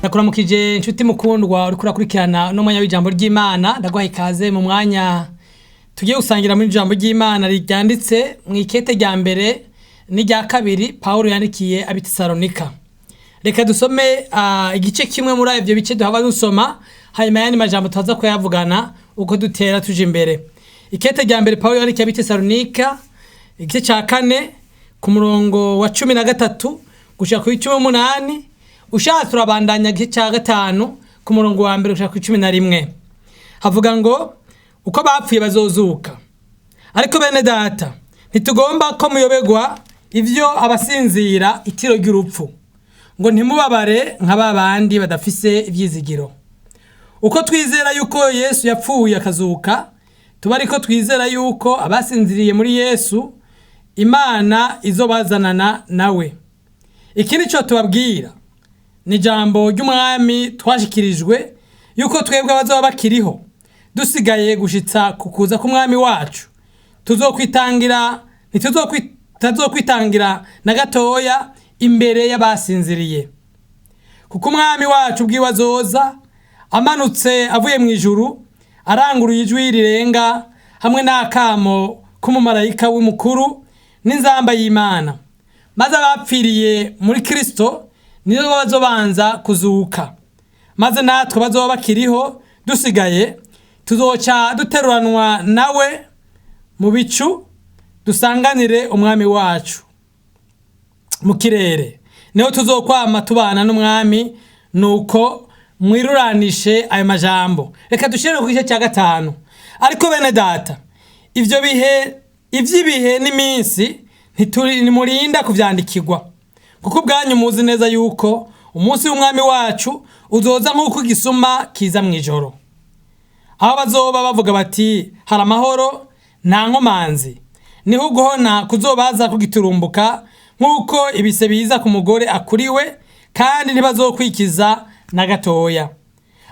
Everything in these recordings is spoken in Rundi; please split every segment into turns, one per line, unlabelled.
Ndakuramukije inshuti mukundwa uriko urakurikirana uno mwanya w'ijambo ry'Imana. Ndaguha ikaze mu mwanya tugiye gusangira muri ijambo ry'Imana ryanditse mu ikete rya mbere n'irya kabiri Pawulo yandikiye ab'i Tesalonika. Reka dusome igice kimwe muri ivyo bice duhava dusoma, hanyuma ayandi majambo tuza kuyavugana uko dutera tuja imbere. Ikete rya mbere Pawulo yandikiye ab'i Tesalonika, igice ca kane ku murongo wa 13 gushika ku 18. Ushatse urabandanya igice ca gatanu ku murongo wa mbere gushika ku 11. Havuga ngo uko bapfuye bazozuka. Ariko bene data, ntitugomba ko muyoberwa ivyo abasinzira itiro ry'urupfu, ngo ntimubabare nka ba bandi badafise ivyizigiro. Uko twizera yuko Yesu yapfuye akazuka, tuba ariko twizera yuko abasinziriye muri Yesu Imana izobazanana nawe. Iki nico tubabwira, ni ijambo ry'umwami twashikirijwe, yuko twebwe abazoba bakiriho dusigaye gushitsa ku kuza k'umwami wacu, tuzokwitangira ntituzokwitangira na gatoya imbere y'abasinziriye. Kuko umwami wacu ubwiwe azoza amanutse avuye mu ijuru, aranguruye ijwi rirenga hamwe n'akamo k'umumarayika w'umukuru n'inzamba y'Imana, maze abapfiriye muri Kristo nibo bazobanza kuzuka. Maze natwe bazoba bakiriho dusigaye tuzoca duteruranwa nawe mu bicu, dusanganire umwami wacu mu kirere, niho tuzokwama tubana n'umwami. Nuko mwiruranishe ayo majambo. Reka dushire ku gice cya gatanu. Ariko bene data, ivyo bihe ivy'ibihe n'iminsi ntimurinda kuvyandikirwa, kuko ubwanyu muzi neza yuko umunsi w'umwami wacu uzoza nk'uko igisuma kiza mw'ijoro. Aho bazoba bavuga bati hari amahoro nta nkomanzi, niho uguhona kuzobaza kugiturumbuka nk'uko ibise biza ku mugore akuriwe, kandi ntibazokwikiza na gatoya.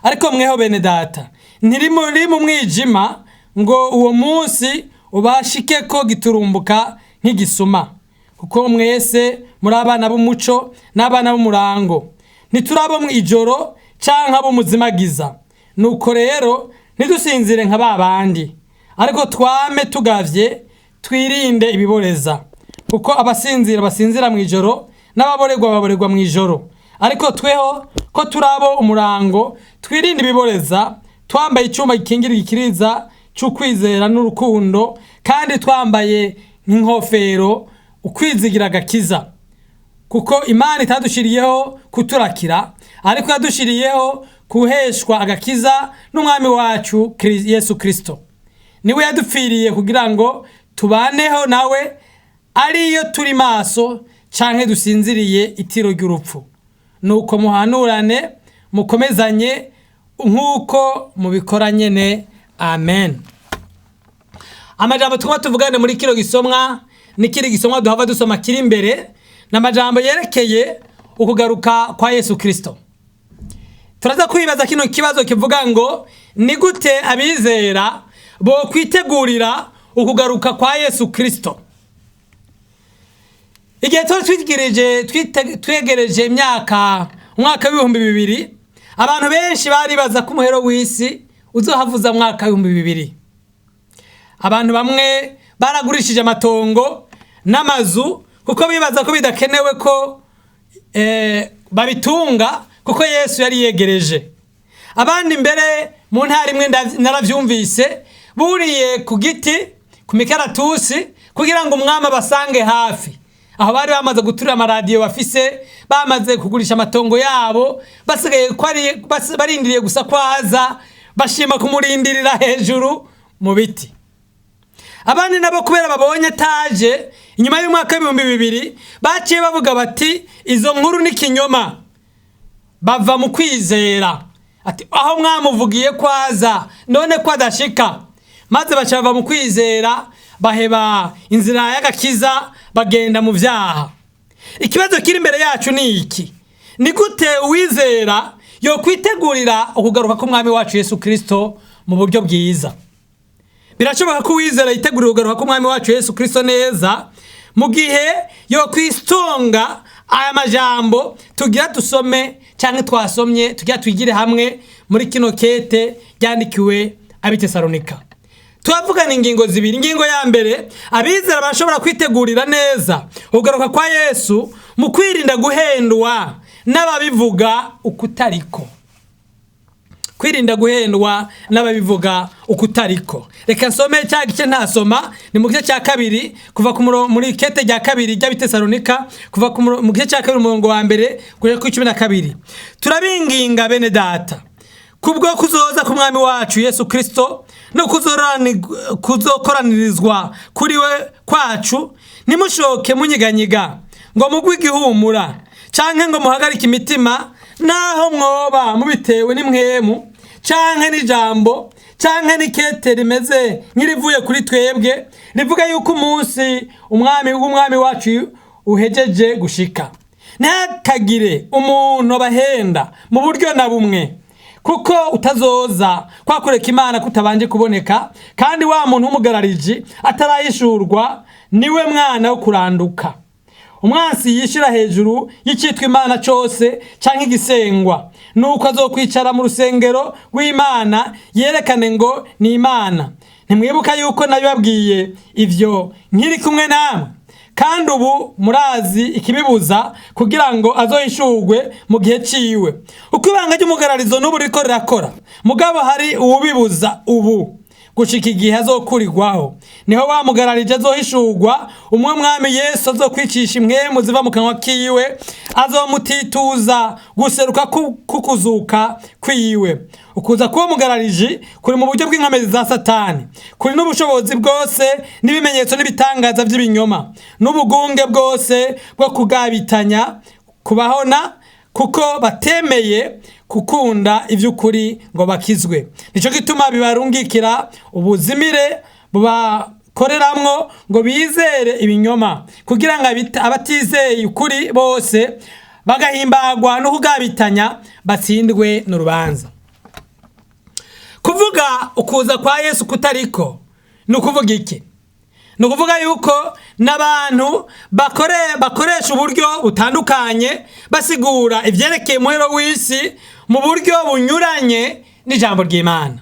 Ariko mweho bene data, ntirimuri mu mwijima ngo uwo munsi ubashike ko giturumbuka nk'igisuma, kuko mwese muri abana b'umuco n'abana b'umurango, ntituri abo mw'ijoro canke abo muzimagiza. Nuko rero ntidusinzire nka ba bandi, ariko twame tugavye, twirinde ibiboreza. Kuko abasinzira basinzira mw'ijoro, n'ababorerwa baborerwa mw'ijoro. Ariko tweho ko turi abo umurango, twirinde ibiboreza, twambaye icuma gikingira igikiriza c'ukwizera n'urukundo, kandi twambaye nk'inkofero ukwizigira agakiza. Kuko Imana itadushiriyeho kuturakira, ariko yadushiriyeho kuheshwa agakiza n'umwami wacu Yesu Kristo. Niwe yadupfiriye kugira ngo tubaneho nawe, ariyo turi maso canke dusinziriye itiro ry'urupfu. Nuko muhanurane, mukomezanye nk'uko mubikora nyene. Amen. Amajambo twuma tuvugane muri kino gisomwa n'ikindi gisomwa duhava dusoma kiri imbere, ni amajambo yerekeye ukugaruka kwa Yesu Kristo. Turaza kwibaza kino kibazo kivuga ngo ni gute abizera bo kwitegurira ukugaruka kwa Yesu Kristo. Igihe twari twegereje imyaka umwaka w'2000, abantu benshi baribaza ko umuhero w'isi uzohavuza mwaka w'2000. Abantu bamwe baragurishije amatongo n'amazu kuko bibaza ko bidakenewe ko babitunga, kuko Yesu yari yegereje. Abandi mbere mu ntara imwe naravyumvise buriye ku giti ku mikaratusi kugira ngo umwami abasange hafi. Aho bari bamaze guturira amaradiyo bafise, bamaze kugurisha amatongo yabo, basigaye ko barindiriye gusa kwaza, bashima kumurindirira hejuru mu biti. Abandi nabo kubera babonye ataje inyuma y'umwaka w'2000, baciye bavuga bati izo nkuru ni kinyoma, bava mu kwizera. Ati aho mwamuvugiye kwaza none ko adashika, maze baca bava mu kwizera, baheba inzira y'agakiza, bagenda mu vyaha. Ikibazo kiri imbere yacu ni iki: ni gute uwizera yokwitegurira ukugaruka k'umwami wacu Yesu Kristo mu buryo bwiza? Birashoboka ko uwizera yitegurira ukugaruka k'umwami wacu Yesu Kristo neza mu gihe yokwistonga aya majambo tugira dusome. cyangwa twasomye tujya twigire hamwe muri kino kete ryandikiwe abitesalonika. Turavugana ingingo zibiri. Ingingo ya mbere, abizera bashobora kwitegurira neza ugaruka kwa Yesu mu kwirinda guhendwa n'ababivuga ukutariko. Kwirinda guhendwa n'ababivuga ukutariko. Reka nsome cya gice ntasoma, ni mu gice cya kabiri kuva ku muri kete rya kabiri ry'abitesalonika, kuva mu gice cya kabiri umurongo wa mbere kugera ku 12. Turabinginga bene data, kubwo kuzoza k'umwami wacu Yesu Kristo no kuzokoranirizwa kuri we kwacu, ntimushoke munyiganyiga ngo mugwe igihumura canke ngo muhagarike imitima, naho mwoba mubitewe n'imwemu canke n'ijambo canke n'ikete rimeze nk'irivuye kuri twebwe, rivuga yuko umunsi umwami w'umwami wacu uhejeje gushika. Ntihakagire umuntu abahenda mu buryo na bumwe, kuko utazoza kwa kureka Imana kutabanje kuboneka, kandi wa muntu w'umugarariji atarayishurwa, niwe mwana wo kuranduka, umwansi yishira hejuru y'icitwa Imana cose canke igisengwa, nuko azokwicara mu rusengero rw'Imana yerekane ngo ni Imana. Ntimwibuka yuko nabibabwiye ivyo nkiri kumwe namwe? Kandi ubu murazi ikibibuza, kugira ngo azohishurwe mu gihe ciwe. Uko ibanga ry'umugararizo n'ubu ririko rirakora, mugabo hari uwubibuza ubu gushika igihe azokurirwaho. Niho wa mugararije azohishurwa, umwe mwami Yesu azokwicisha impwemu ziva mu kanwa kiwe, azomutituza guseruka kukuzuka kwiwe. Ukuza k'uwo mugarariji kuri mu buryo bw'inkomezi za Satani, kuri n'ubushobozi bwose n'ibimenyetso n'ibitangaza by'ibinyoma n'ubugunge bwose bwo kugabitanya kubahona, kuko batemeye gukunda iby'ukuri ngo bakizwe. Nicyo gituma bibarungikira ubuzimire bubakoreramwo ngo bizere ibinyoma, kugira ngo abatizeye ukuri bose bagahimbagwa no kugabitanya batsindwe n'urubanza. Kuvuga ukuza kwa Yesu kutariko ni ukuvuga iki? Ni ukuvuga yuko n'abantu bakoresha uburyo butandukanye basigura ivyerekeye umuhero w'isi mu buryo bunyuranye n'ijambo ry'Imana.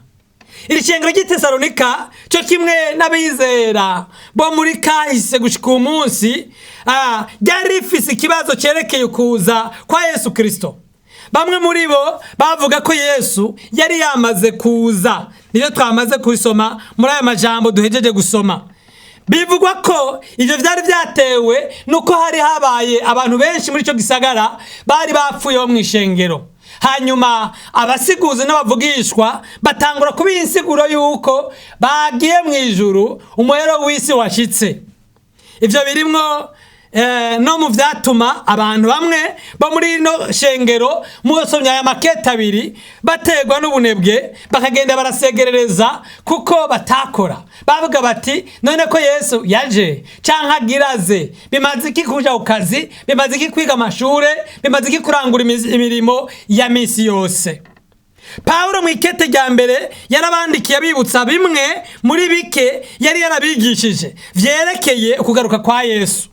Iri shengero ry'i Tesalonika, cyo kimwe n'abizera bo muri kahise gushika uyu munsi, ryari rifise ikibazo cerekeye ukuza kwa Yesu Kristo. Bamwe muri bo bavuga ko Yesu yari yamaze kuza, niyo twamaze kubisoma muri aya majambo duhejeje gusoma. Bivugwa ko ivyo vyari vyatewe nuko hari habaye abantu benshi muri ico gisagara bari bapfuye bo mw'ishengero, hanyuma abasiguzi n'abavugishwa batangura kubiha insiguro yuko bagiye mw'ijuru, umuhero w'isi washitse. Ivyo birimwo no mu vyatuma abantu bamwe bo muri ino shengero, musomye aya makete abiri, baterwa n'ubunebwe bakagenda barasegerereza kuko batakora. Bavuga bati: "None ko Yesu yaje canke agiraze, bimaze iki kuja ku kazi? Bimaze iki kwiga amashure? Bimaze iki kurangura imirimo ya misi yose?" Pawulo mu ikete rya mbere yarabandikiye abibutsa bimwe muri bike yari yarabigishije vyerekeye ukugaruka kwa Yesu.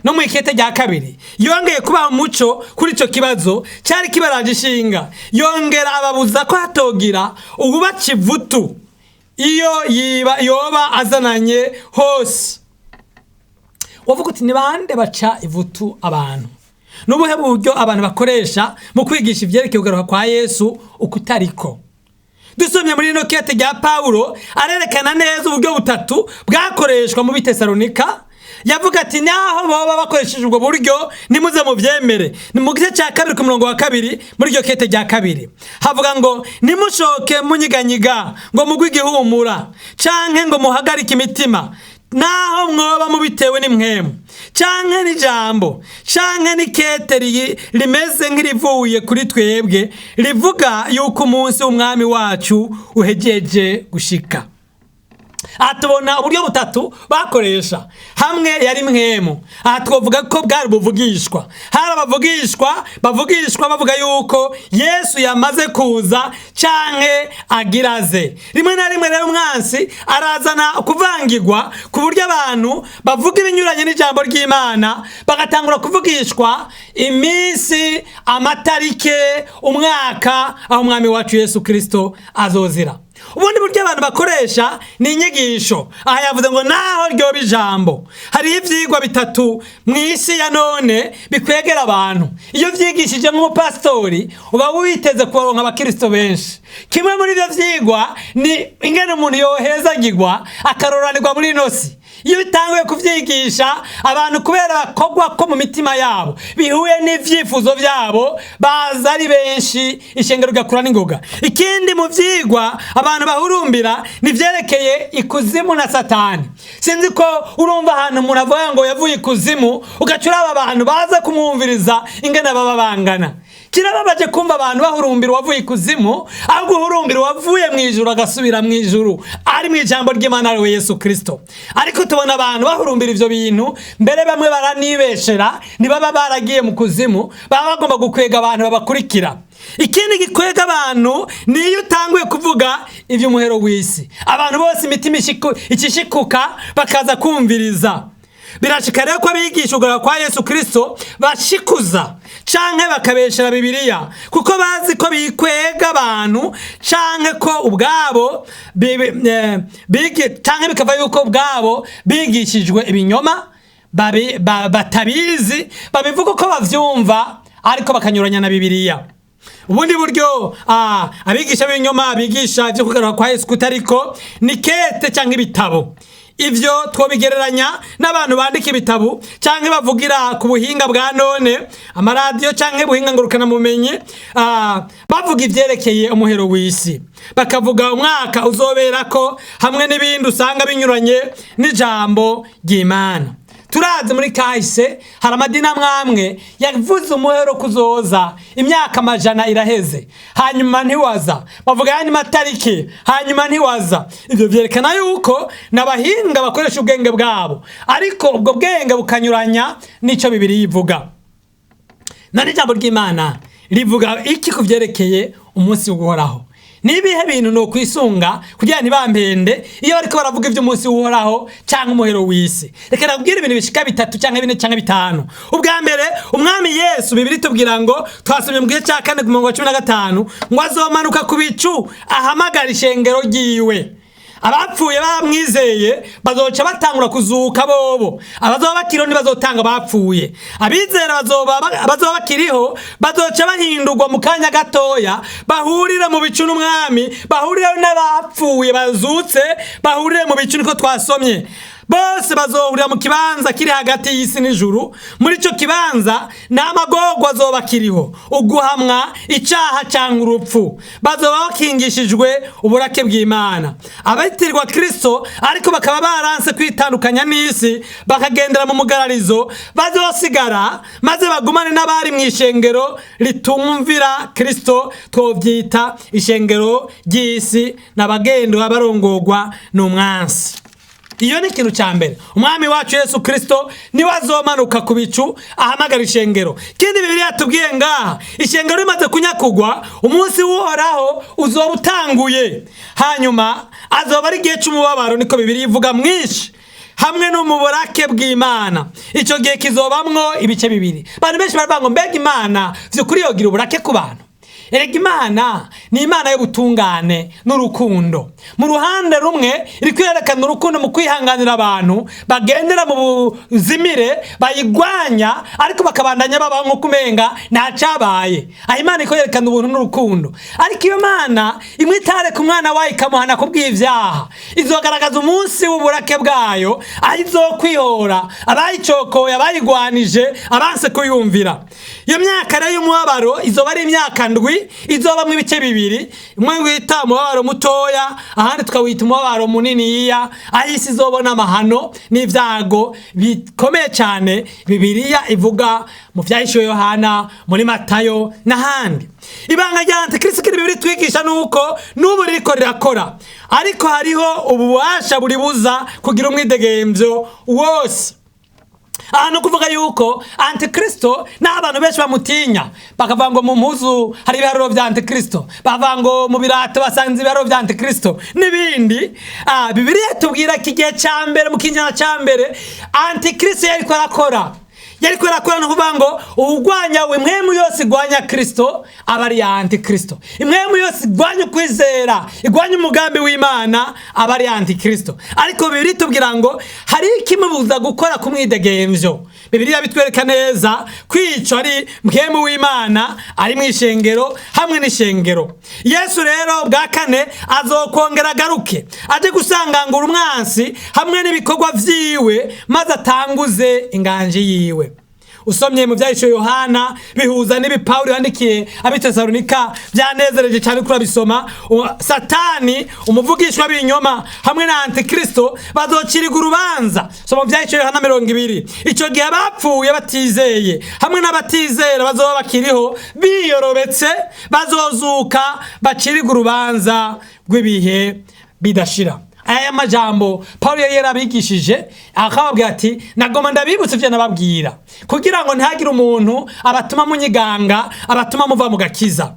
No mu ikete rya kabiri yongeye kubaha umuco kuri ico kibazo cyari kibaraje ishinga, yongera ababuza ko hatogira uwubaca ivutu iyo yiba yoba azananye hose. Wavuga uti: "Ni bande baca ivutu abantu? N'ubuhe buryo abantu bakoresha mu kwigisha ivyerekeye kugaruka kwa Yesu ukutariko?" Dusomye muri rino kete rya Pawulo, arerekana neza uburyo butatu bwakoreshwa mu Bitesalonika. Yavuga ati: "Naho baba bakoresheje ubwo buryo, nimuze muvyemere." Ni mu gice cya kabiri ku murongo wa kabiri muri iryo kete rya kabiri, havuga ngo: "Nimushoke munyiganyiga ngo mugwe igihumura canke ngo muhagarike imitima, naho mwoba mubitewe n'imwemu canke n'ijambo canke n'ikete rimeze nk'irivuye kuri twebwe, rivuga yuko umunsi w'umwami wacu uhejeje gushika." Aha tubona uburyo butatu bakoresha. Hamwe yari mpwemu, aha twavuga ko bwari buvugishwa. Hari abavugishwa bavugishwa bavuga yuko Yesu yamaze kuza canke agiraze. Rimwe na rimwe rero umwansi arazana kuvangirwa ku buryo abantu bavuga ibinyuranye n'ijambo ry'Imana, bagatangura kuvugishwa iminsi, amatarike, umwaka aho umwami wacu Yesu Kristo azozira. Ubundi buryo abantu bakoresha ni inyigisho. Aha yavuze ngo naho ryoba ijambo. Hariho ivyigwa bitatu mu isi ya none bikwegera abantu. Iyo vyigishije nk'umupasitori uba witeze kubaronka abakristo benshi. Kimwe muri ivyo vyigwa ni ingene umuntu yohezagirwa akaroranirwa muri ino si. Iyo bitanguye kuvyigisha abantu, kubera bakogwa ko mu mitima yabo bihuye n'ivyifuzo vyabo, baza ari benshi, ishengero rigakura n'ingoga. Ikindi mu vyigwa abantu bahurumbira ni vyerekeye ikuzimu na Satani. Sinzi ko urumva ahantu umuntu avuga ngo yavuye ikuzimu, ugaca uraba abantu baza kumwumviriza ingene baba bangana. Kirababaje kumva abantu bahurumbira uwavuye ikuzimu, ahubwo uhurumbira uwavuye mu ijuru agasubira mu ijuru ari mu ijambo ry'Imana, ariwe Yesu Kristo. Ariko tubona abantu bahurumbira ivyo bintu, mbere bamwe baranibeshera, ntibaba baragiye mu kuzimu, baba bagomba gukwega abantu babakurikira. Ikindi gikwega abantu ni iyo utanguye kuvuga ivy'umuhero w'isi, abantu bose imitima ikishikuka bakaza kumviriza. Birashika rero ko abigisha ugaruka kwa Yesu Kristo bashikuza canke bakabeshera Bibiliya, kuko bazi ko bikwega abantu, canke ko ubwabo canke bikava yuko ubwabo bigishijwe ibinyoma batabizi, babivuga uko bavyumva ariko bakanyuranya na Bibiliya. Ubundi buryo abigisha b'ibinyoma bigisha ivyo kugaruka kwa Yesu kutariko ni kete canke ibitabo. Ivyo twobigereranya n'abantu bandika ibitabo canke bavugira ku buhinga bwa none, amaradiyo canke buhinga ngurukanabumenyi, bavuga ivyerekeye umuhero w'isi, bakavuga umwaka uzoberako hamwe n'ibindi usanga binyuranye n'ijambo ry'Imana. Turazi muri kahise hari amadini amwe amwe yavuze umuhero kuzoza imyaka amajana iraheze, hanyuma ntiwaza. Bavuga ayandi matariki, hanyuma ntiwaza. Ivyo vyerekana yuko n'abahinga bakoresha ubwenge bwabo, ariko ubwo bwenge bukanyuranya n'ico Bibiliya ivuga. None ijambo ry'Imana rivuga iki ku vyerekeye umunsi w'Uhoraho? Nibihe bintu no kwisunga kugira ntibampende iyo bariko baravuga ivy'umunsi w'Uhoraho canke umuhero w'isi? Reka nakubwire ibintu bishika bitatu canke bine canke bitanu. Ubwa mbere, umwami Yesu, Bibiliya itubwira ngo, twasomye mu gice ca 4 ku murongo wa 15, ngo azomanuka ku bicu ahamagara ishengero ryiwe. Abapfuye bamwizeye bazoca batangura kuzuka bobo, abazoba bakiriho ntibazotanga abapfuye. Abizera bazoba bakiriho bazoca bahindurwa mu kanya gatoya, bahurire mu bicu n'umwami, bahurire n'abapfuye bazutse, bahurire mu bicu, niko twasomye. Bose bazohurira mu kibanza kiri hagati y'isi n'ijuru. Muri ico kibanza nta magorwa azoba akiriho, uguhamwa, icaha canke urupfu. Bazoba bakingishijwe uburake bw'Imana. Abitirwa Kristo ariko bakaba baranse kwitandukanya n'isi, bakagendera mu mugararizo, bazosigara maze bagumane n'abari mu ishengero ritumvira Kristo, twovyita ishengero ry'isi, n'abagendwa barongorwa n'umwansi. Iyo ni ikintu cya mbere. Umwami wacu Yesu Kristo niwe azomanuka ku bicu ahamagara ishengero. Ikindi Bibiliya yatubwiye ngaha, ishengero rimaze kunyakugwa, umunsi w'Uhoraho uzoba utanguye. Hanyuma azoba ari igihe c'umubabaro, niko Bibiliya ivuga, mwinshi hamwe n'umuburake bw'Imana. Ico gihe kizobamwo ibice bibiri. Abantu benshi baravuga ngo mbega Imana vy'ukuri yogira uburake ku bantu? Erega Imana ni Imana y'ubutungane n'urukundo. Mu ruhande rumwe iriko irerekana urukundo mu kwihanganira abantu bagendera mu buzimire, bayigwanya, ariko bakabandanya babaho nk'uko umenga nta cabaye. Aho Imana iriko yerekana ubuntu n'urukundo. Ariko iyo Mana imwe itareka umwana wayo ikamuhana kubw'ivyaha, izogaragaza umunsi w'uburake bwayo, aho izokwihora abayicokoye, abayigwanije, abanse kuyumvira. Iyo myaka rero y'umubabaro izoba ari imyaka 7. Imigwi izobamwo ibice bibiri, umwe wita umubabaro mutoya, ahandi tukawita umubabaro muniniya, aho isi izobona amahano n'ivyago bikomeye cyane. Bibiliya ivuga mu vyahishuwe Yohana, muri Matayo n'ahandi. Ibanga rya antikristo kiri bibiri twigisha nuko n'ubu ririko rirakora, ariko hariho ububasha buribuza kugira umwidegemvyo wose. Aha ni ukuvuga yuko antikristo n'abantu benshi bamutinya, bakavuga ngo mu mpuzu hari ibiharuro vya antikristo, bakavuga ngo mu birato basanze ibiharuro vya antikristo n'ibindi. Bibiliya tubwira ko igihe ca mbere, mu kinyana ca mbere, antikristo yariko arakora, yariko arakora. Ni ukuvuga ngo uwugwanya we, impwemu yose igwanya Kristo aba ari ya antikristo. Impwemu yose igwanya ukwizera, igwanya umugambi w'Imana, aba ari ya antikristo. Ariko Bibiliya itubwira ngo hari ikimubuza gukora ku mwidegemvyo. Bibiliya bitwereka neza kwico ari mpwemu w'Imana ari mu ishengero hamwe n'ishengero. Yesu rero bwa kane azokongera agaruke, aje gusangangura umwansi hamwe n'ibikorwa vyiwe, maze atanguze inganji yiwe. Usomye mu vyahishuwe Yohana, bihuza n'ibi Pawulo yandikiye abitesalonika, byanezereje cyane kurabisoma. Satani umuvugishwa b'ibinyoma hamwe na antikristo bazociriga urubanza. Soma mu vyahishuwe Yohana 20. Ico gihe abapfuye batizeye hamwe n'abatizera bazoba bakiriho biyorobetse bazozuka, baciriga urubanza rw'ibihe bidashira. Aya majambo Paulo yari yarabigishije, akababwira ati: "Nagoma ndabibutse ivyo nababwira, kugira ngo ntihagire umuntu abatuma munyiganga, abatuma muva mu gakiza."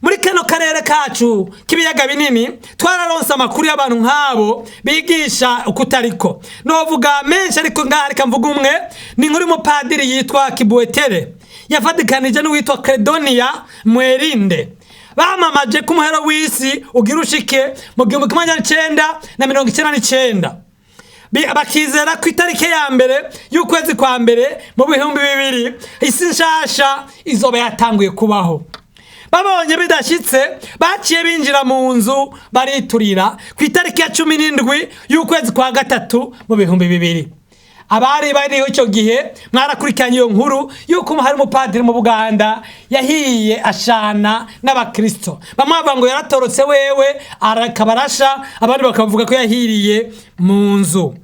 Muri kano karere kacu k'ibiyaga binini twararonse amakuru y'abantu nk'abo bigisha ukutariko. Novuga menshi, ariko ngaha reka mvuga umwe. Ni inkuru y'umupadiri yitwa Kibuwetere yafatikanije n'uwitwa Credonia Mwerinde. Bamamaje ko umuhero w'isi ugira ushike mu 1999, bakizera ko itariki ya 1 y'ukwezi kwa mbere mu 2000 isi nshasha izoba yatanguye kubaho. Babonye bidashyitse, baciye binjira mu nzu bariturira ku itariki ya 17 y'ukwezi kwa gatatu mu 2000. Abari bariho icyo gihe mwarakurikiranye iyo nkuru yuko hari umupadiri mu Buganda yahiye ashana n'abakirisito. Bamwe bavuga ngo yaratorotse wewe akaba arasha, abandi bakavuga ko yahiriye mu nzu.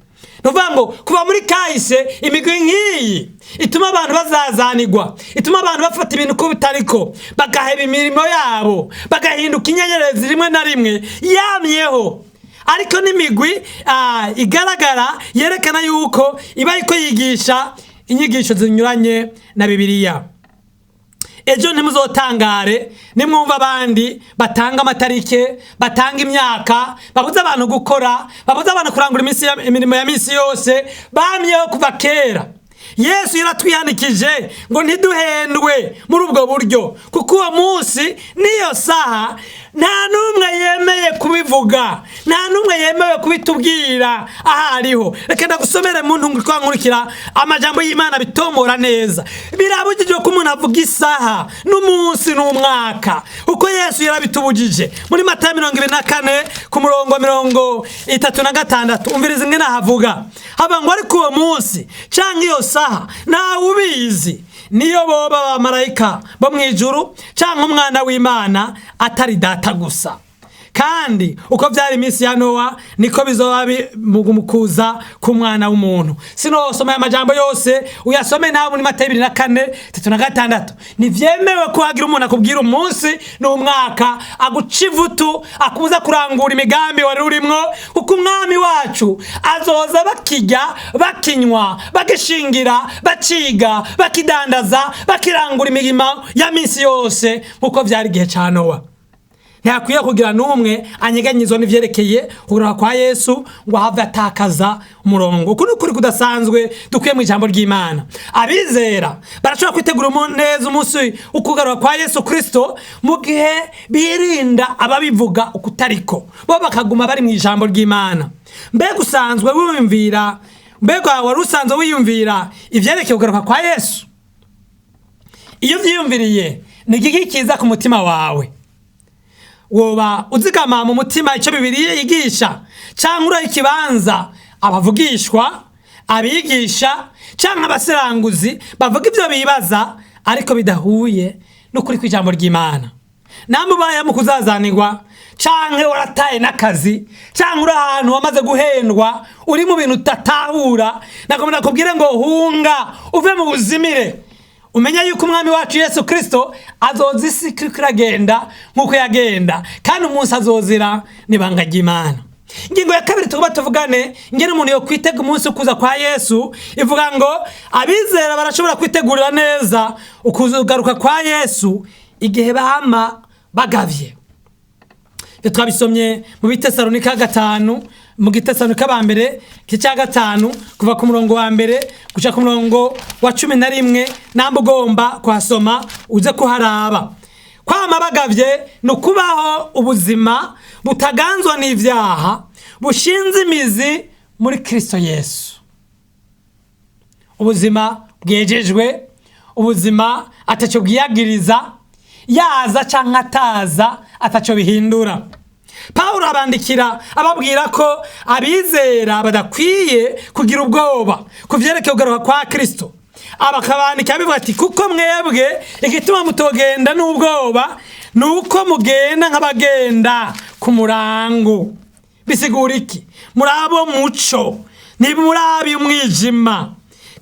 Ni ukuvuga ngo kuva muri kahise imigwi nk'iyi ituma abantu bazazanigwa, ituma abantu bafata ibintu uko bitariko, bagaheba imirimo yabo, bagahinduka inyenyerezi rimwe na rimwe yamyeho. Ariko n'imigwi igaragara yerekana yuko iba ariko yigisha inyigisho zinyuranye na Bibiliya. Ejo ntimuzotangare nimwumva abandi batanga amatarike, batanga imyaka, babuza abantu gukora, babuza abantu kurangura imirimo ya minsi yose bamyeho kuva kera. Yesu yaratwihanikije ngo ntiduhendwe muri ubwo buryo, kuko uwo munsi n'iyo saha nta n'umwe yemeye kubivuga, nta n'umwe yemewe kubitubwira aho ariho. Reka ndagusomere mu nkurikira amajambo y'Imana bitomora neza. Birabujijwe ko umuntu avuga isaha n'umunsi n'umwaka, kuko Yesu yarabitubujije muri Matayo 24 ku murongo 36. Umviriza ingene ahavuga, haba ngo: "Ariko uwo munsi canke iyo saha ntawe ubizi, niyo boba abamarayika bo mu ijuru canke umwana w'Imana, atari Data gusa. Kandi uko byari iminsi ya Nowa, niko bizoba mu kuza k'umwana w'umuntu." Sinosoma aya majambo yose, uyasome nawe muri Matayo 24:36. Ntivyemewe ko hagira umuntu akubwira umunsi n'umwaka, aguca ivutu, akubuza kurangura imigambi wari urimwo, kuko umwami wacu azoza bakirya, bakinywa, bagishingira, baciga, bakidandaza, bakirangura imirimo ya minsi yose nk'uko vyari igihe ca Nowa. Ntihakwiye kugira n'umwe anyeganyizwa n'ivyerekeye kugaruka kwa Yesu ngo ahave atakaza umurongo. Uku ni ukuri kudasanzwe dukwiye mu ijambo ry'Imana. Abizera barashobora kwitegura neza umunsi wo kugaruka kwa Yesu Kristo mu gihe birinda ababivuga ukutariko, bo bakaguma bari mu ijambo ry'Imana. Mbega usanzwe wiyumvira, mbega wari usanzwe wiyumvira ivyerekeye kugaruka kwa Yesu? Iyo uvyiyumviriye, ni igiki kiza ku mutima wawe? Woba uzigama mu mutima icyo Bibiliya yigisha, cyangwa uraha ikibanza abavugishwa, abigisha cyangwa abaseranguzi bavuga ibyo bibaza ariko bidahuye n'ukuri kw'ijambo ry'Imana? Namwe ubaye mu kuzazanirwa, canke warataye n'akazi, canke uri ahantu wamaze guhendwa, uri mu bintu utatahura, nagomba nakubwire ngo hunga uve mu buzimire, umenya yuko umwami wacu Yesu Kristo azoza isi kiriko iragenda nk'uko yagenda, kandi umunsi azozira n'ibanga ry'Imana. Ingingo ya kabiri tugomba tuvugane ingene umuntu yo kwitega umunsi ukuza kwa Yesu, ivuga ngo abizera barashobora kwitegurira neza ukugaruka kwa Yesu igihe bama bagavye. Ibyo twabisomye mu Bitesalonika 5, mu Gitesalonika ba mbere cya 5, kuva ku murongo wa 1 guca ku murongo wa 11. Namba ugomba kuhasoma uze kuharaba. Kwama bagavye ni ukubaho ubuzima butaganzwa n'ivyaha, bushinze imizi muri Kristo Yesu, ubuzima bwejejwe, ubuzima ataco bwiyagiriza, yaza canke ataza ataco bihindura. Pawulo abandikira ababwira ko abizera badakwiye kugira ubwoba ku vyerekeye kugaruka kwa Kristo. Abakabandikira bivuga ati kuko mwebwe igituma mutogenda n'ubwoba ni uko mugenda nk'abagenda ku murango. Bisigura iki? Muri abo muco, ntimuri umwijima.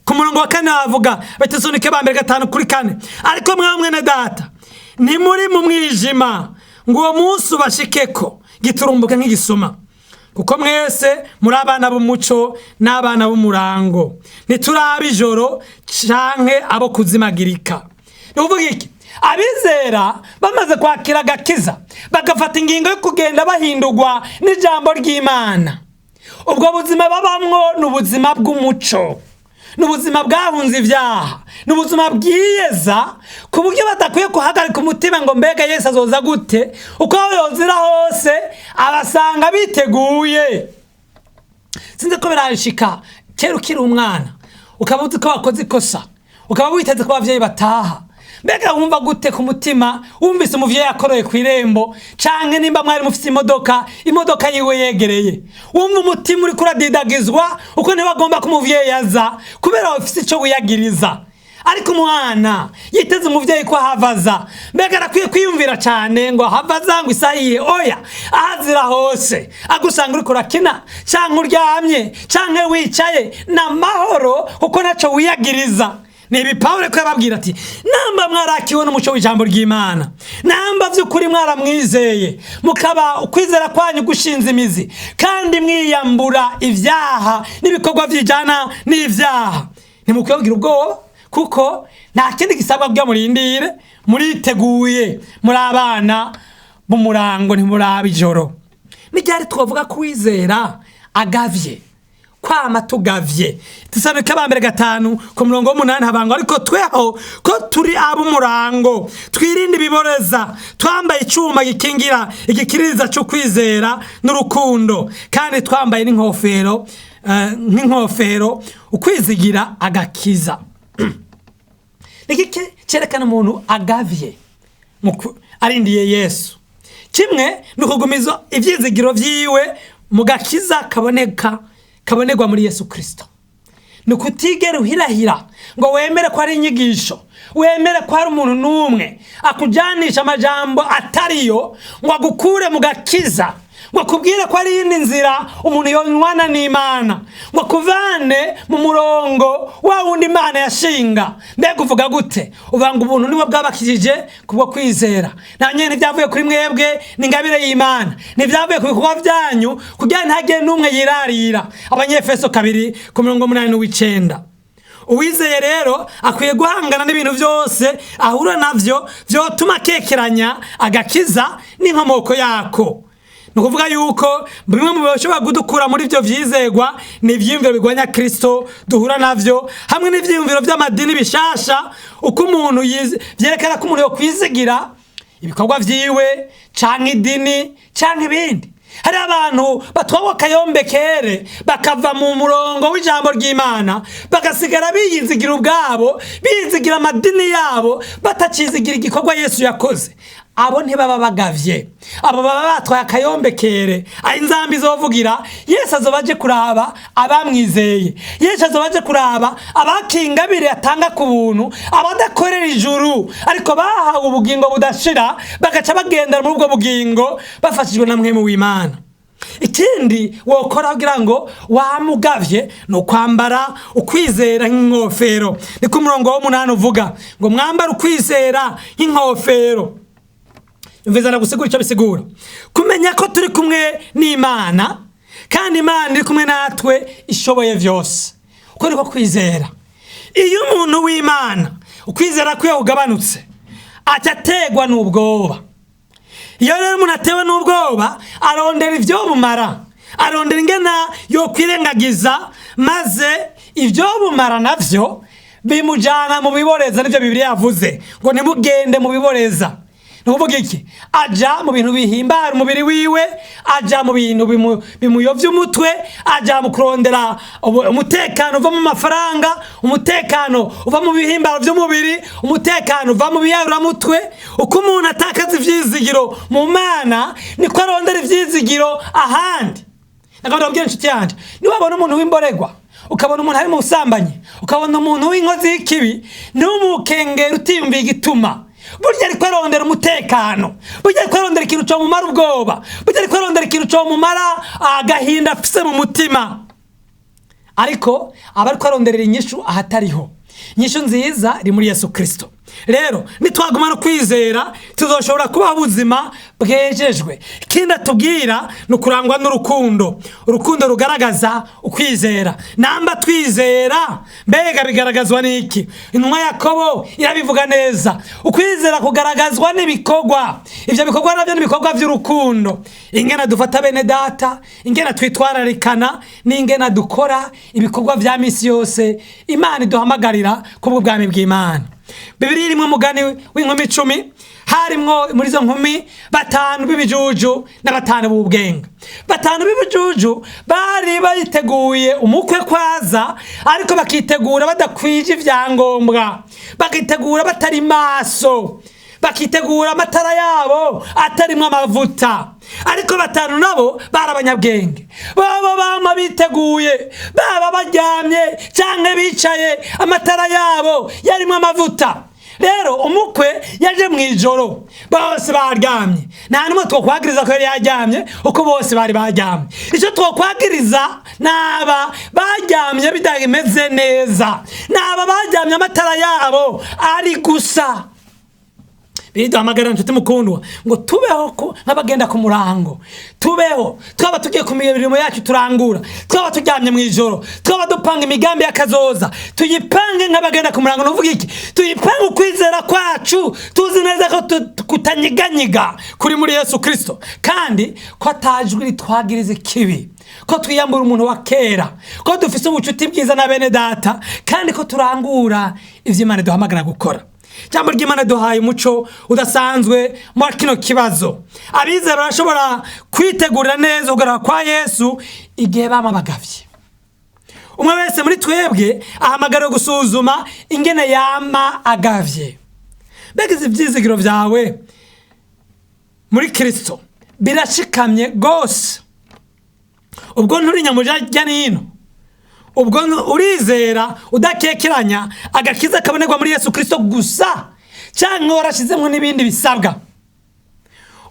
Ku murongo wa 4 bavuga Abatesalonike ba mbere 5:4, ariko mwe mwene data ntimuri mu mwijima ngo uwo munsi ubashikeko giturumbuka nk'igisuma, kuko mwese muri abana b'umuco n'abana b'umurango, ntituraba ijoro canke abo kuzimagirika. Ni ukuvuga iki? Abizera bamaze kwakira agakiza, bagafata ingingo yo kugenda bahindurwa n'ijambo ry'Imana, ubwo buzima babamwo ni ubuzima bw'umuco, ni ubuzima bwahunze ibyaha, ni ubuzima bwiyeza, ku buryo badakwiye guhagarika umutima ngo mbega Yesu azoza gute. Uko yozira hose abasanga biteguye. Sinzi ko birashika kera ukiri umwana ukaba uzi ko wakoze ikosa, ukaba witeze ko abavyeyi bataha. Mbega wumva gute ku mutima wumvise umuvyeyi akoroye ku irembo, canke nimba mwari mufise imodoka, imodoka yiwe yegereye, wumva umutima uriko uradidagizwa uko ntibagomba ko umuvyeyi aza kubera ufise ico wiyagiriza. Ariko umwana yiteze umuvyeyi ko ahavaza, mbega arakwiye kwiyumvira cane ngo ahavaza ngo isaha iyihe? Oya, ahazira hose agusanga uriko urakina canke uryamye canke wicaye n'amahoro, kuko naco wiyagiriza. Ni ibi Pawulo ko yababwira ati namba mwarakiwe n'umuco w'ijambo ry'Imana, namba vy'ukuri mwaramwizeye, mukaba ukwizera kwanyu gushinze imizi, kandi mwiyambura ivyaha n'ibikorwa vyijana n'ivyaha, ntimukwiye kugira ubwoba, kuko nta kindi gisabwa kugira murindire, muriteguye, muri abana b'umurango, ntimuraba ijoro. Ni ryari twavuga ko uwizera agavye? Kwama tugavye. Tesalonike ba mbere 5 ku murongo w'8 habangwa, ariko tweho ko turi ab'umurango, twirinde ibiboreza, twambaye icuma gikingira igikiririza cyo kwizera n'urukundo, kandi twambaye n'inkofero nk'inkofero ukwizigira agakiza. Niki cyerekana umuntu agavye arindiye Yesu? Kimwe ni ukugumiza ivyizigiro vyiwe mu gakiza kaboneka kabonerwa muri Yesu Kristo. Ni ukutigera uhirahira ngo wemere ko ari inyigisho, wemere ko hari umuntu n'umwe akujanisha amajambo atariyo ngo agukure mu gakiza, ngo akubwire ko ari iyindi nzira umuntu yonywana n'Imana, ngo akuvane mu murongo wa wundi Imana yashinga. Mbega uvuga gute? Uvuga ngo ubuntu nibwo bwabakijije kubwo kwizera, nta nyene ntibyavuye kuri mwebwe, ni ingabire y'Imana, ntibyavuye ku bikorwa byanyu kugira ntihagire n'umwe yirarira. Abanyefeso 2 ku mirongo 8 n'9. Uwizeye rero akwiye guhangana n'ibintu byose ahura navyo vyotuma akekeranya agakiza n'inkomoko yako. Ni ukuvuga yuko bimwe mu bishobora kudukura muri ibyo vyizegwa ni ivyiyumviro bigwanya Kristo duhura navyo, hamwe n'ivyiyumviro vy'amadini bishasha, uko umuntu vyerekana ko umuntu yokwizigira ibikorwa vyiwe canke idini canke ibindi. Hari abantu batwawe akayombe kere bakava mu murongo w'ijambo ry'Imana, bagasigara biyizigira ubwabo, biyizigira amadini yabo, batacizigira igikorwa Yesu yakoze. Abo ntibaba bagavye, abo baba batwaye akayombekere. Aho inzamba izovugira, Yesu azoba aje kuraba abamwizeye, Yesu azoba aje kuraba abakingabire atanga ku buntu, abadakorera ijuru ariko bahawe ubugingo budashira, bagaca bagendera muri ubwo bugingo bafashijwe na Mpwemu w'Imana. Ikindi wokora kugira ngo wamugavye ni ukwambara ukwizera nk'inkofero. Niko umurongo w'8 uvuga ngo mwambare ukwizera nk'inkofero. Mvizana gusigura icyo bisigura: kumenya ko turi kumwe n'Imana, kandi Imana iri kumwe natwe, ishoboye vyose. Uko niko kwizera. Iyo umuntu w'Imana ukwizera kwiwe kugabanutse, aca ategwa n'ubwoba. Iyo rero umuntu atewe n'ubwoba, arondera ivyo bumara, arondera ingena yokwirengagiza, maze ivyo bumara navyo bimujana mu biboreza. Nivyo Bibiliya yavuze ngo ntimugende mu biboreza. Ni ukuvuga iki? Aja mu bintu bihimbara umubiri wiwe, aja mu bintu bimuyovya umutwe, aja mu kurondera umutekano uva mu mafaranga, umutekano uva mu bihimbaro vy'umubiri, umutekano uva mu biyaruramutwe. Uko umuntu atakaza ivyizigiro mu Mana, niko arondera ivyizigiro ahandi. Nagomba kubwira inshuti yanje, niwabona umuntu w'imboregwa, ukabona umuntu ari mu busambanyi, ukabona umuntu w'inkozi y'ikibi, ntumukengere utiyumviye igituma. Burya ariko arondera umutekano, burya ariko arondera ikintu comumara ubwoba, burya ariko arondera ikintu comumara agahinda afise mu mutima. Ariko aba ariko aronderera inyishu ahatariho. Inyishu nziza iri muri Yesu Kristo. Rero nitwagumana ukwizera, tuzoshobora kubaho ubuzima bwejejwe. Ikindi atubwira ni ukurangwa n'urukundo, urukundo rugaragaza ukwizera. Namba twizera, mbega bigaragazwa n'iki? Intumwa Yakobo irabivuga neza: ukwizera kugaragazwa n'ibikorwa. Ivyo bikorwa navyo ni ibikorwa vy'urukundo, ingena dufata bene data, ingena twitwararikana, n'ingena dukora ibikorwa vya misi yose Imana iduhamagarira kubw'ubwami bw'Imana. Bibiliya irimwo umugani w'inkumi 10. Harimwo muri izo nkumi 5 b'ibijuju na 5 b'ubwenge. 5 b'ibijuju bari bayiteguye umukwe kwaza, ariko bakitegura badakwije ivyangombwa, bakitegura batari maso, bakitegura amatara yabo atarimwo amavuta. Ariko 5 nabo bari abanyabwenge, baba bama biteguye, baba baryamye canke bicaye, amatara yabo yarimwo amavuta. Rero umukwe yaje mw'ijoro, bose baryamye. Nta n'umwe twokwagiriza ko yari yaryamye, uko bose bari baryamye. Icyo twokwagiriza n'aba baryamye bidameze neza, n'aba baryamye amatara yabo ari gusa. Biduhamagara, inshuti mukundwa, ngo tubeho nk'abagenda ku murango. Tubeho twaba tugiye ku mirimo yacu turangura, twaba turyamye mu ijoro, twaba dupanga imigambi y'akazoza, tuyipange nk'abagenda ku murango. Nuvuga iki? Tuyipange ukwizera kwacu tuzi neza ko kutanyiganyiga kuri muri Yesu Kristo, kandi ko atajwi ritwagiriza ikibi, ko twiyambura umuntu wa kera, ko dufise ubucuti bwiza na bene data, kandi ko turangura ivyo Imana iduhamagara gukora. Ijambo ry'Imana duhaye umuco udasanzwe muri kino kibazo. Abizera barashobora kwitegurira neza kugaruka kwa Yesu igihe bama bagavye. Umwe wese muri twebwe ahamagariwe gusuzuma ingene yama agavye. Mbega izi vyizigiro vyawe muri Kristo birashikamye gose? Ubwo nturi nyamuja hirya n'ino? Ubwo urizera udakekeranya agakiza kabonerwa muri Yesu Kristo gusa, canke warashizemwo n'ibindi bisabwa?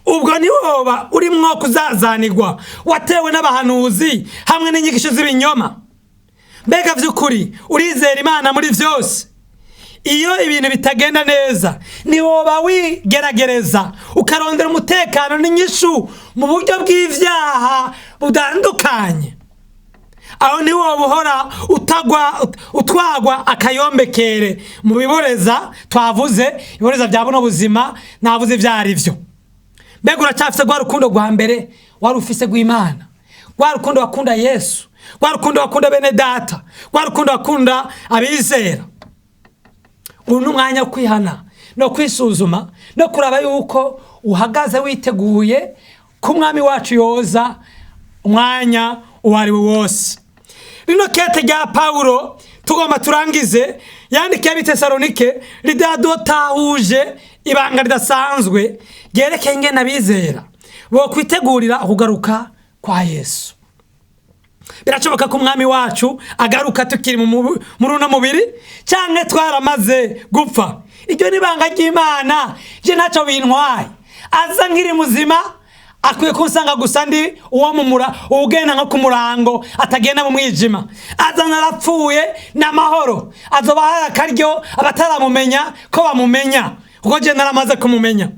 Ubwo ntiwoba urimwo kuzazanirwa watewe n'abahanuzi hamwe n'inyigisho z'ibinyoma? Mbega vy'ukuri urizera Imana muri vyose? Iyo ibintu bitagenda neza, ntiwoba wigeragereza ukarondera umutekano n'inyishu mu buryo bw'ivyaha butandukanye? Aho ntiwoba uhora utwagwa akayombekere mu biboreza twavuze, ibiboreza bya buno buzima navuze ivyo ari vyo? Mbega uracyafise rwa rukundo rwa mbere wari ufise rw'Imana, rwa rukundo wakunda Yesu, rwa rukundo wakunda bene data, rwa rukundo wakunda abizera? Uyu ni umwanya wo kwihana no kwisuzuma no kuraba yuko uhagaze witeguye ko umwami wacu yoza umwanya uwo ari we wose. Rino kete rya Pawulo Tugomba turangize, yandikiye Abitesalonike ridadotahuje ibanga ridasanzwe ryerekeye ingene abizera bokwitegurira ukugaruka kwa Yesu. Birashoboka ko umwami wacu agaruka tukiri muri uno mubiri cyangwa twaramaze gupfa. Iryo ni ibanga ry'Imana, je ntacyo bintwaye. Aza nkiri muzima, akwiye kunsanga gusa ndi uwo mumura ugenda nko ku murango, atagenda mu mwijima. Aza narapfuye n'amahoro, azoba hari akaryo abataramumenya ko bamumenya, kuko je naramaze kumumenya.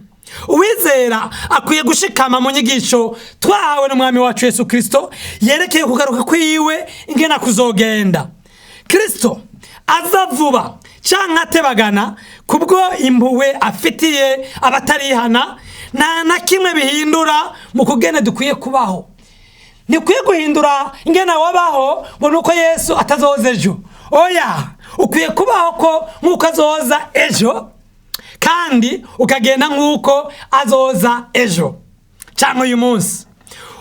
Uwizera akwiye gushikama mu nyigisho twahawe n'umwami wacu Yesu Kristo yerekeye kugaruka kwiwe ingena kuzogenda. Kristo aza vuba canke atebagana, kubwo impuhwe afitiye abatarihana, nta na kimwe bihindura mu kugene dukwiye kubaho. Ntikwiye guhindura ingene wabaho ngo nuko Yesu atazoza ejo. Oya, ukwiye kubaho ko nk'uko azoza ejo, kandi ukagenda nk'uko azoza ejo cyangwa uyu munsi.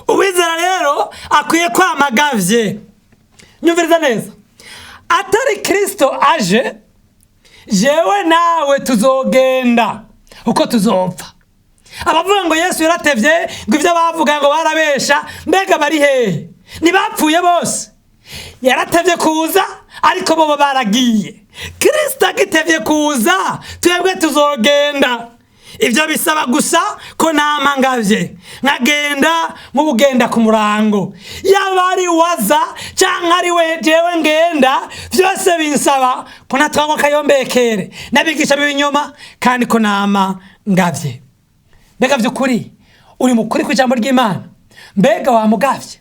Uwizera rero akwiye kwamagavye. Nyumviriza neza, atari Kristo aje, jewe nawe tuzogenda uko tuzopfa. Abavuga ngo Yesu yaratevye, ngo ibyo bavuga ngo barabesha, mbega bari hehe? Ntibapfuye bose? Yaratevye kuza, ariko bo baragiye. Kristo agitevye kuza, twebwe tuzogenda. Ibyo bisaba gusa ko nama ngavye, nkagenda nk'ugenda ku murango. Yaba ari waza cyangwa ari we jewe ngenda, byose binsaba ko natwagwa akayombekere n'abigisha b'ibinyoma, kandi ko nama ngavye. Mbega by'ukuri uri mukuri kw'ijambo ry'Imana? Mbega wamugavye?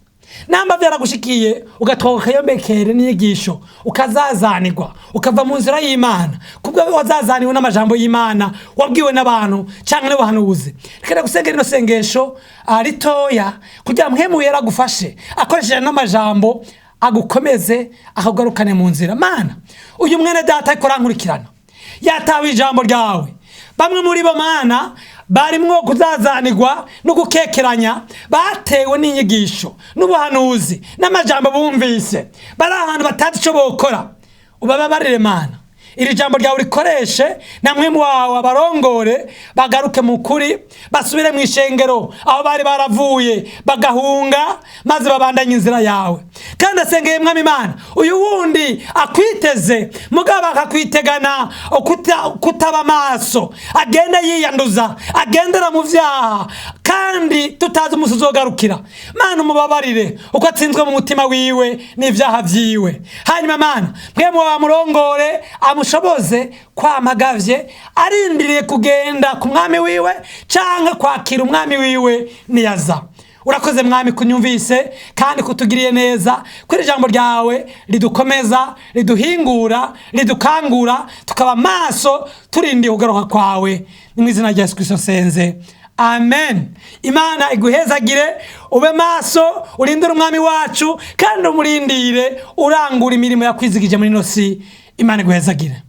Namba byaragushikiye ugatwaka akayombekere n'inyigisho, ukazazanirwa, ukava mu nzira y'Imana kubwo wazazaniwe n'amajambo y'Imana wabwiwe n'abantu cyangwa n'abahanuzi, reka gusengera ino sengesho ritoya kugira mpemu yaragufashe akoresheje n'amajambo, agukomeze, akagarukane mu nzira. Mana, uyu mwene data ariko arankurikirana yatawe ijambo ryawe. Bamwe muri bo, Mana, barimwo kuzazanirwa no gukekeranya batewe n'inyigisho n'ubuhanuzi n'amajambo bumvise, bari ahantu batazi icyo bokora. Ubababarire, Mana. Iri jambo ryawe urikoreshe, namwe wawe abarongore, bagaruke mu kuri, basubire mu ishengero aho bari baravuye bagahunga, maze babandanye inzira yawe. Kandi asengeye, mwami Imana, uyu wundi akwiteze mugabo akakwitegana kutaba amaso, agenda yiyanduza, agendera mu vyaha, kandi tutazi umunsi uzogarukira. Mana, umubabarire uko atsinzwe mu mutima wiwe n'ivyaha vyiwe. Hanyuma, Mana, mwe wamurongore, amushoboze kwamagavye, arindiriye kugenda ku mwami wiwe canke kwakira umwami wiwe niyaza. Urakoze, mwami, kunyumvise kandi kutugiriye neza, kuri ijambo ryawe ridukomeza, riduhingura, ridukangura, tukaba maso turindiye kugaruka kwawe. Ni mu izina rya Yesu Kristo nsenze, amen. Imana iguhezagire. Ube maso, urindire umwami wacu, kandi umurindire urangura imirimo yakwizigije muri ino si. Imana iguhezagire.